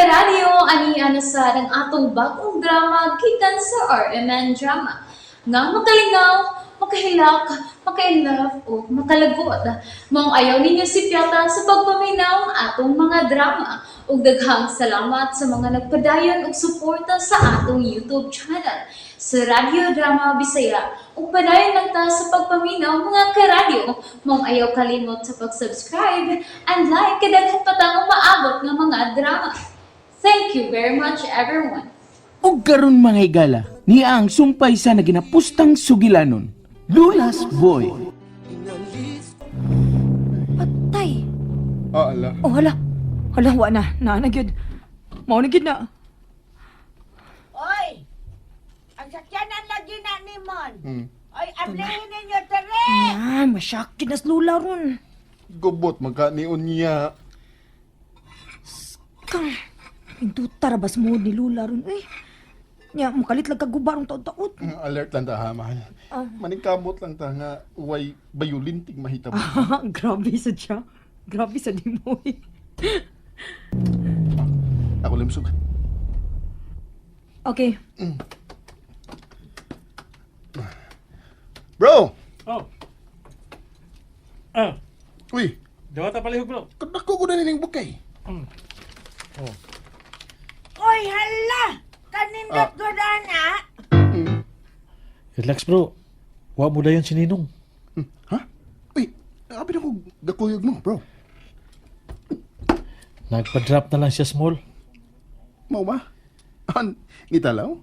Karadyo, ani na sad ang atong bagong drama gikan sa RMN Drama nga makalingaw, makahilak, maka-inlove o makalagot. Maong ayaw ninyo sipyata sa pagpaminaw ang atong mga drama. Ug daghang salamat sa mga nagpadayon og suporta sa atong YouTube channel sa Radyo Drama Bisaya. Ug padayon lang ta sa pagpaminaw, mga karadyo. Maong ayaw kalimot sa pag-subscribe and like kay daghan pa tang umaabot nga mga drama. Thank you very much, everyone. Og karon, mga higala, niya ang sumpay sa naginapustang sugilanon, Lola's Boy. Patay. Ah, ala. Oh, hala. Hala, wa na. Naa na gyud. Mao na gyud na. Oy! Ang sakyanan lagi na ni Mon. Oy, ablihin ninyo tere! Na, masyak gyud na sa Lola ron. Gubot magkanion niya. Kang, pinduta ra ba sa mood ni Lola ron, uy. Nya, mukalit lang kaguba rong taod-taod. Alert lang ta ha, mahal. Ah. Maningkamot lang ta nga way bayulintig mahitabo. Grabe sa siya. Grabe sa di mo, eh. Ako limsog. Okay. Bro! Oh. Ah, Uy, dawata palihog, bro. kadako ko na nining bukay. Oy, hala! Kanindot Ah. ko na na! Relax, bro. Wa mo dayon si Ninong. Ha? Uy, abi na ko gakuyog mo, bro. Nagpa-drop na lang siya small. Mao ba? An, ngitalaw?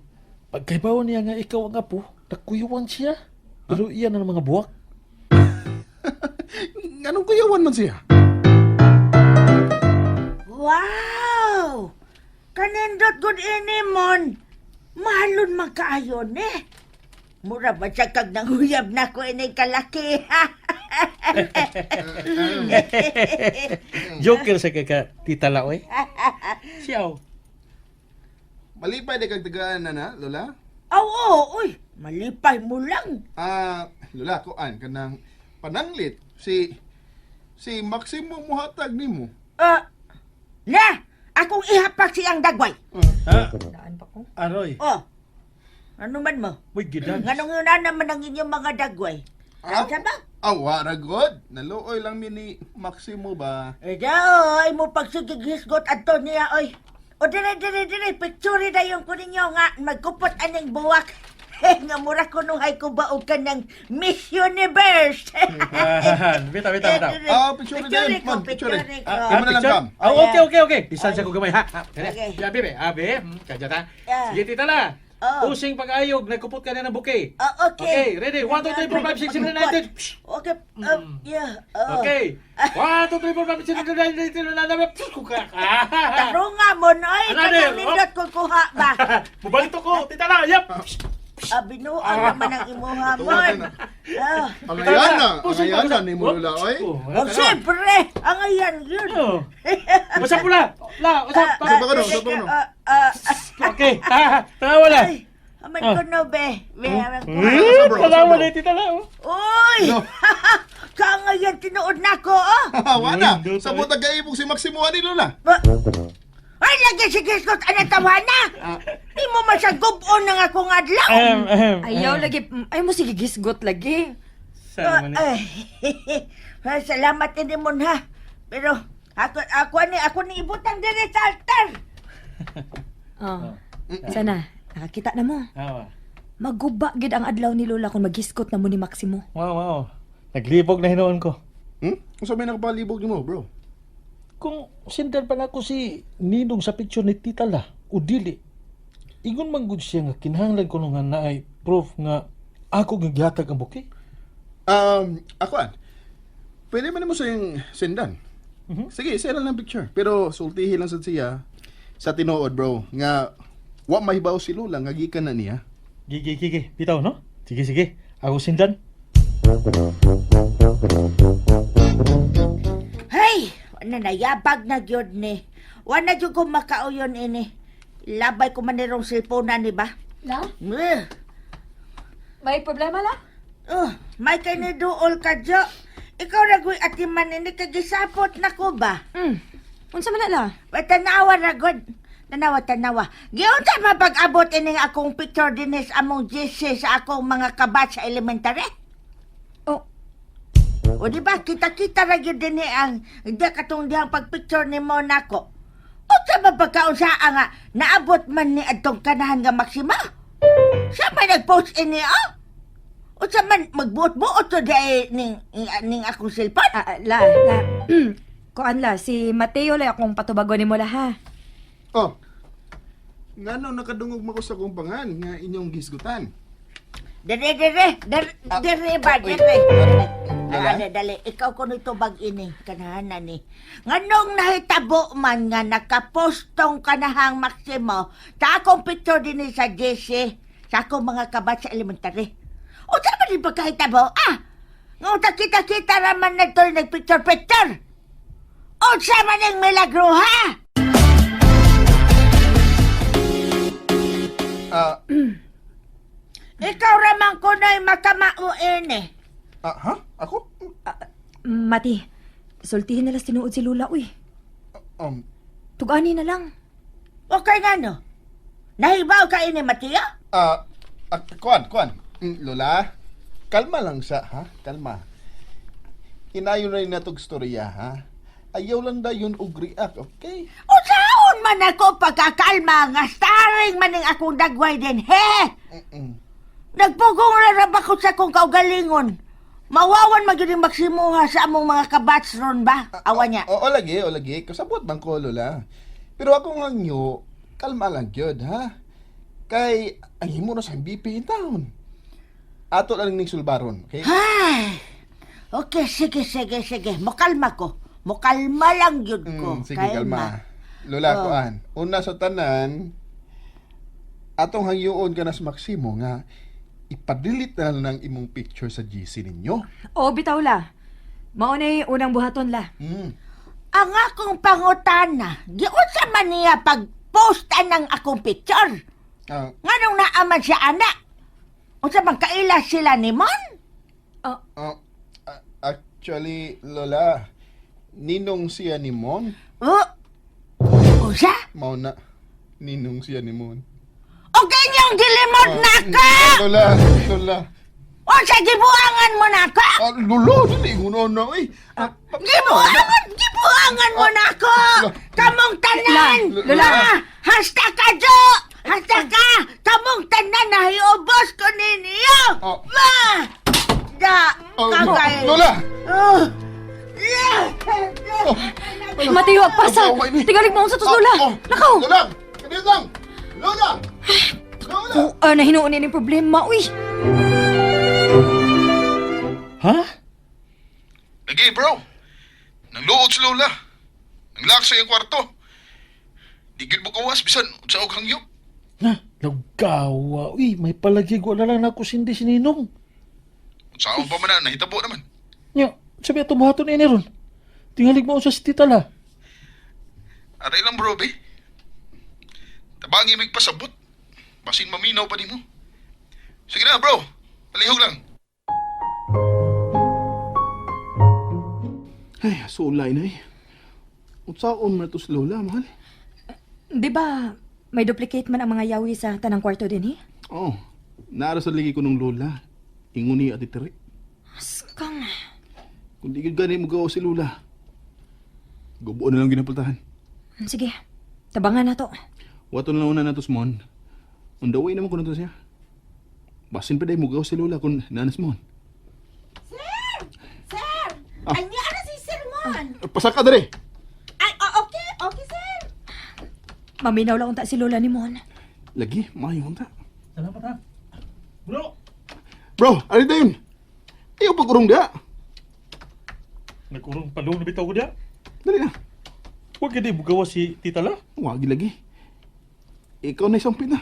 Pagkaibaw niya nga ikaw ang apo, nagkuyuan siya. Pero iyan ang mga buwak. Anong kuyawan man siya? Wow! Kanindot gud ini, Mon. Mahalon man kaayo ni. Mura ba siya kag nanguyab na ko ini kalaki, ha? Joker sa kay ka, Tita Laoy. Siyaw. Malipay di kag tagaan na na, Lola. Aw, oo, uy, malipay mo lang. Ah, Lola, kuan kanang pananglit si Maximo muhatag nimo. Ah, na, akong ihapak siyang dagway. Ha? Daan pa ko. Aroy. Oh, ano man mo? Uy, gidan. Nganong yun na naman ang inyong mga dagway? Ah, Ano ba? Ah, wara god. Naluoy lang mi ni Maximo ba. Eh, daw, ay mo pagsigig-hisgot adto niya, oy. O dire, dire, dire, picture na yung ko ninyo nga, magkupot aning buwak. Nga mura ko nung hay ko ba og kanang Miss Universe. Bita, bita, bita. Ah, picture din, ko, man, picture. picture ko. Ah, imo na lang kam. Ah, okay. Distansya ko gamay, ha? Ha, dali. Okay. Ya, bebe. Abe, kadya ta. Yeah. Sige, Tita La. Oh. Using pag-ayog, nagkupot ka na ng bouquet. Ah, okay. Okay, ready. 1, 2, 3, 4, 5, 6, 7, 8, 9, 10. Okay, yeah. Oh. Okay. 1, 2, 3, 4, 5, 6, 7, 8, 9, 10. Tarunga mo, oy, Another, kanang nindot ko kuha ba? Bubalik to ko, Tita La. Yep. Ah, binuang naman ang imuha mo. Ah. Ang ayana, ang ayana ni mo Lola, oy. Oh, siyempre, ang ayan yun. Oh. Usap mo la. La, usap. Usap ako no, usap ako no. Ah, ah, Okay. Ah, tanawa na. ay, aman ko no, be. Be, aman ko. Usap, bro, usap, Tanawa bro. na, Tita La. Oh. Uy! No. Kaangayan, tinuod na ko, oh! Wala. Nindot, Sa buta kaibog si Maximo ani Lola. Ba? Ay, lagi si Gisgot, anang tawana! Di mo masagubon ng akong adlaw! Ahem, ahem. Ayaw lagi. Ayaw mo sige gisgot lagi. Saan man eh? Ay, ah, salamat ini mon ha. Pero, ako ni ibutang dire sa altar. Oh. Sana, nakakita na mo. Awa. Maguba gid ang adlaw ni Lola kung maghisgot na mo ni Maximo. Wow. Naglibog na hinuon ko. Unsa may nakapalibog nimo, bro? Kung sindan pa nako si Ninong sa picture ni Tita La, o dili, ingon man gud siya nga kinahanglan ko nga naay proof nga ako nga gihatag ang bouquet. Ako an. Pwede man mo siyang sendan. Sige, send lang picture. Pero sultihin lang sad siya sa tinuod, bro, nga wa mahibaw si Lola nga gikan na niya. Gigi, gigi, bitaw no? Sige, sige. Ako sindan. Hey, wala nayabag na gyud ni. Wala gyud ko makauyon ini. Labay ko man nirong cellphone na ni ba? La? Eh, May problema la? oh, may kay ni duol ka jo. Ikaw ra goy atiman ini kay gisapot na ko ba? Unsa man na la? Patanawa ra gud. Tanawa, tanawa. Giunsa man pag-abot ining akong picture dinhi sa among GC sa akong mga kabat sa elementary? Oh, O di ba kita-kita ra gyud dinhi ang di katong dihang pagpicture nimo nako. Unsa ba pagkaunsa nga naabot man ni adtong kanahan nga Maxima? Sa man nag-post ini ah? Unsa man magbuot-buot to di ning ning akong cellphone? ah, la, la. Kuan la, si Mateo la akong patubagon nimo la ha. Oh. Ngano nakadungog mo ko sa kumpangan nga inyong gisgutan? Dire dire dire dire ba Uy. dire. Lola? Ah, dali, ikaw kuno tubag ini kanahan na ni. Nganong nahitabo man nga nakapost tong kanahang Maximo sa akong picture dinhi sa GC sa akong mga kabat sa elementary. Unsa man di pagkahitabo? Ah! Nga kita-kita ra man nagtoy nagpicture-picture. Unsa man ang milagro ha? Ah, Ikaw ra man kuno'y makamao ini. ah, ha? Ako? Mati, sultihin na lang tinuod si Lula, uy. Tugani na lang. Okay nga no? Nahibaw ka ini, Mateo? Ah, ah, kuan, kuan. Lola, kalma lang sa, ha? Kalma. Inayon na rin natog storya, ha? Ayaw lang dayon og react, okay? Usaon man ako pagkakalma nga starring maning akong dagway din, he! Mm-mm. Nagpugong na ra ba ko sa akong kaugalingon? Mawawan man gyud ang maksimuha sa among mga kabats ron ba? Awa niya. Oo, lagi, o lagi. Kasabot man ko, Lola. Pero ako nga nyo, kalma lang gyud, ha? Kay, ang himo na sa MVP in town. Ato lang ning sulbaron, okay? Ay! Okay, sige, sige, sige. Mukalma ko. Mukalma lang gyud ko. Sige, kalma. Lola, Oh. kuan. Una sa tanan, atong hangyuon ka na sa Maximo nga ipadelete na lang ang imong picture sa GC ninyo. O, bitaw la. Mao na unang buhaton la. Ang akong pangutana, giunsa man niya pag-post anang akong picture? Ah, Nganong naaman siya ana? Unsa man kaila sila ni Mon? ah, actually, Lola, ninong siya ni Mon. Oh. Unsa? Mao na, ninong siya ni Mon. O ganyang gilimod na ka! Lola, Lola. Unsa gibuangan mo na ka? Ah, Lola, dili ko na eh. Ah, Gibuangan, gibuangan mo na ako! Kamong tanan! Lola! Ma! Hasta ka, Jo! Hasta ka! Kamong tanan na hiubos ko ninyo! Oh. Ma! Da! oh, Kagay! Lola! Oh. Yeah! Oh, Mateo, agpasa! Oh, okay. Tingalig mo sa tos, Lola! Oh, oh. Nakaw! Lola! Kanil lang! Lola! Lola! Oh, na hinuon ni problema, uy! Ha? Lagi, bro. Nangluot si Lola. Nanglak sa iyang kwarto. Di gyud mo kawas bisan sa og hangyo. Na, naggawa. Uy, may palagi ko na lang nako sindi si Ninong. Unsaon pa man na nahitabo naman. Nya, sabi ato buhaton ini ron. Tingalig mo sa si Tita La. Aray lang, bro, be. Tabangi mig pasabot. Basin maminaw pa nimo. Sige na, bro. Palihog lang. Ay, sulay na eh. Unsaon man to si Lola, mahal? Di ba, may duplicate man ang mga yawi sa tanang kwarto din, eh? Oh, naara sa ligi ko nung Lola. Ingon ni Ate Tere. Askang. Kung di gyud gani mo gawa si Lola. Gubuo na lang ginapultahan. Sige, tabangan na to. Wato na lang una nato Mon. On the way naman ko na to siya. Basin pa day mo gawa si Lola kung nanas Mon. Sir! Sir! Ay, niya na si Sir Mon! Pasaka dere. Ay, oh, okay, okay, sir! Maminaw lang unta si Lola ni Mon. Lagi, maayo ta. Salamat ha. Bro, Bro, ari dayon. Ayaw pag-urong da. nagurong palong na bitaw ko diya. Dali na. Huwag ka di bugawa si Tita La. Wagi lagi. Ikaw na isang pina.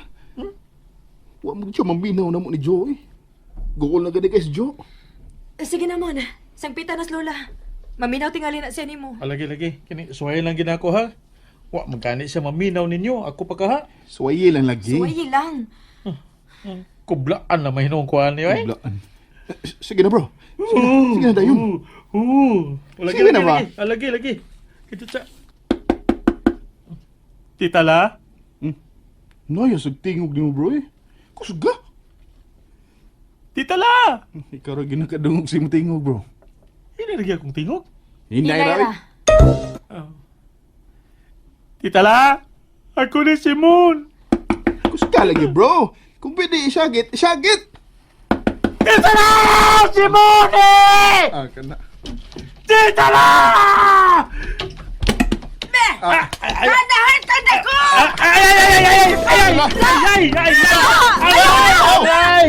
Wa mo siya maminaw na mo ni Joe eh. Gukol na gani kay si Joe. Sige na, Mon. Sangpita na si Lola. Maminaw tingali na siya ni mo. Alagi lagi, kini suway lang ginako ha. Wa magkani siya maminaw ninyo, ako pa ka ha. Suwaye lang lagi. Suwayi lang. Kublaan na mahinong kuan niyo eh. Blaan. Sige na bro. Sige na, sige na dayon. Oo. Lagi, Sige lagi, na ba? lagi. Ah, lagi, lagi. Kito sa. Tita La? Naya sa tingog nimo, bro eh. Kusga. Tita La! Ikaw ra ginakadungog sa imong tingog, bro. Hindi lagi akong tingog. Hinay ra. Hinay ra. Eh. Tita La! Ako ni Simon! Kusga lagi, bro. Kung pwede isagit, isagit. Tita La! Simon eh! Ah, kana. Tita La! Tanahan ka ko! Ay, ay, ay, ay, ay, ay, ay, ay, ay, ay, ay, ay, ay,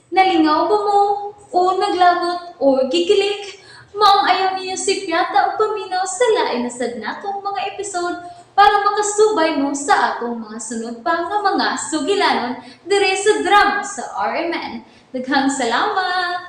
Nalingaw ba mo? O naglagot o gikilig? Maong ayaw niyo si Piata o paminaw sa lain na sad natong mga episode para makasubay mo sa atong mga sunod pa nga mga sugilanon dire sa drama sa RMN. Daghang salamat!